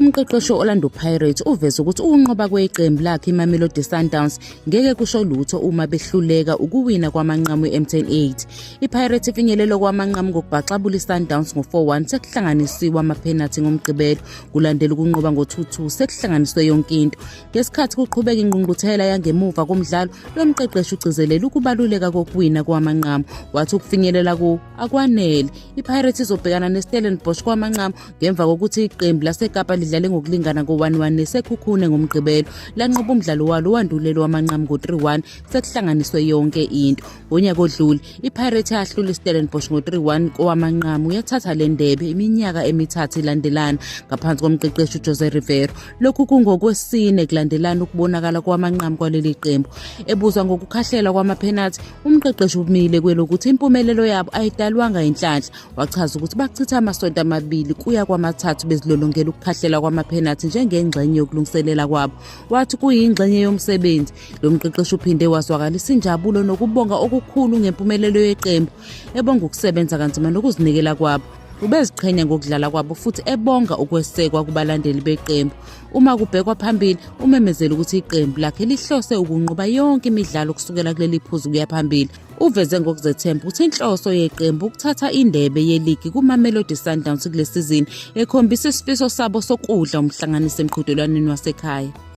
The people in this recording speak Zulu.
Umqeqeshi we-Orlando Pirates uveze ukuthi ukunqoba kweqembu lakhe iMamelodi Sundowns ngeke kusho lutho uma behluleka ukuwina kwamanqamu e-MTN 8. IPirates ifinyelele kwamanqamu ngokubhaxabula iSundowns ngo-4-1 sekuhlanganisiwe amaphenathi ngoMgqibelo kulandela ukunqoba ngo-2-2 sekuhlanganiswe yonke into. Ngesikhathi kuqhubeka ingqungquthela yangemuva komdlalo, lo mqeqeshi ugcizelele ukubaluleka kokuwina kwamanqamu, wathi ukufinyelela kuwo akwanele. IPirates izobhekana neStellenbosch kwamanqamu ngemva kokuthi iqembu laseKapa lidlale ngokulingana ngo-1-1 neSekhukhune ngoMgqibelo, lanqoba umdlalo walo wandulelo wamanqamu ngo-3-1 sekuhlanganiswe yonke into. Ngonyaka odlule, iPirates yahlula iStellenbosch ngo-3-1 kowamanqamu yathatha le ndebe iminyaka emithathu ilandelana ngaphansi komqeqeshi uJose Riveiro. Lokhu kungokwesine kulandelana ukubonakala kwamanqamu kwaleli qembu. Ebuzwa ngokukhahlela kwamaphenathi, umqeqeshi umile kwelokuthi impumelelo yabo ayidalwanga inhlanhla. Wachaza ukuthi bachitha amasonto amabili kuya kwamathathu bezilolongela ukukhahlela kwamaphenathi njengengxenye yokulungiselela kwabo. Wathi kuyingxenye yomsebenzi. Lo mqeqeshi uphinde wazwakalisa injabulo nokubonga okukhulu ngempumelelo yeqembu, ebonga ukusebenza kanzima nokuzinikela kwabo. Ubeziqhenya ngokudlala kwabo futhi ebonga ukwesekwa kubalandeli beqembu. Uma kubhekwa phambili, umemezele ukuthi iqembu lakhe lihlose ukunqoba yonke imidlalo kusukela kuleli phuzu kuya phambili. Uveze ngokuzethemba ukuthi inhloso yeqembu ukuthatha indebe yeligi kuMamelodi Sundowns kule sizini, ekhombisa isifiso sabo sokudla umhlanganiso emqhudelwaneni wasekhaya.